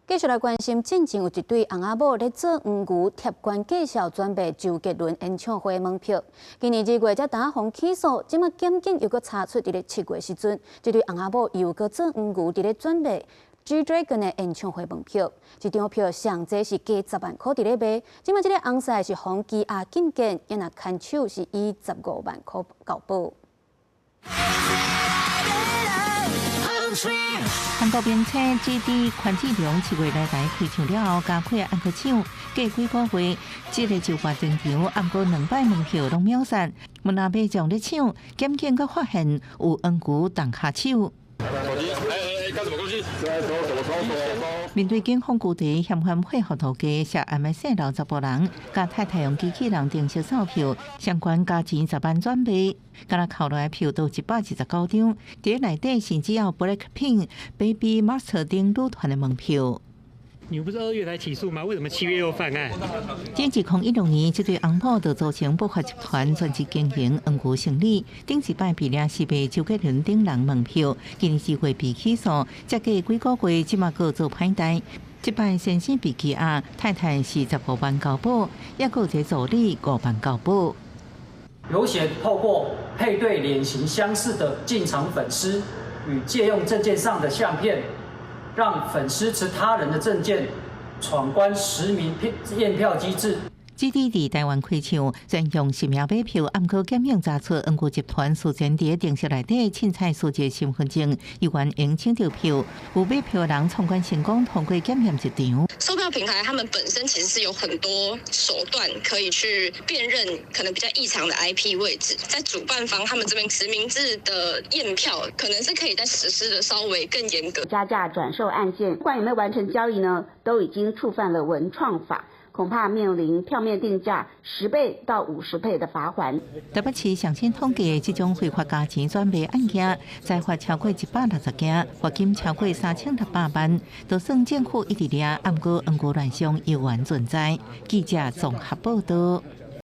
繼續來關心，進前有一對翁仔某咧做黃牛貼懸介紹轉賣周杰倫演唱會門票。今年2月才拄予起訴，這馬檢警又閣查出佇咧7月時陣，這對翁仔某又閣做黃牛佇咧轉賣 G Dragon 的演唱會門票，一張票上濟是加十萬箍佇咧賣。這馬這個翁婿是予羈押禁見，抑若牽手是以15萬箍交保。韓國明星 G.D 權志龍7月來台開唱了後，加開安可場，過幾個月，這个就發登場，毋過兩擺門票攏秒殺，無若買將咧搶，檢警閣發現有黃牛動跤手。面對警方拘提，嫌犯配合投雞涉案的姓劉查埔人，佮太太用機器人程式售票，相關加錢十萬轉賣，敢若扣落來票都129張，佇內底甚至有 Blackpink、Baby Monster 等女團的門票。你不是2月才起訴嗎？為什麼7月又犯案？前2016年，這對翁某就組成不法集團，專職經營黃牛生意。頂一擺被掠是賣周杰倫等人門票，今年4月被起訴，才過幾個月，這馬閣做歹代。這擺先生被羈押，太太是十五萬交保，抑閣有一個助理5萬交保。有嫌透過配對臉型相似的進場粉絲與借用證件上的相片，讓粉絲持他人的證件闖關實名驗票機制。 G.D 佇台灣開唱，專用實名買票，毋過檢警查出黃牛集團事前佇程式內底凊彩輸一個身份證，猶原會搶著票。有買票人闖關成功，通過檢驗入場。售票平台他們本身其實是有很多手段可以去辨認可能比較異常的 IP 位置，在主辦方他們這邊實名制的驗票，可能是可以再實施的稍微更嚴格。加價轉售案件，不管有沒有完成交易呢，都已經觸犯了文創法。恐怕面臨票面定價10倍到50倍的罰鍰。台北市上新統計，這種非法加錢轉賣案件，裁罰超過160件，罰金超過3600萬，就算政府一直掠，毋過黃牛亂象猶原存在。記者綜合報道。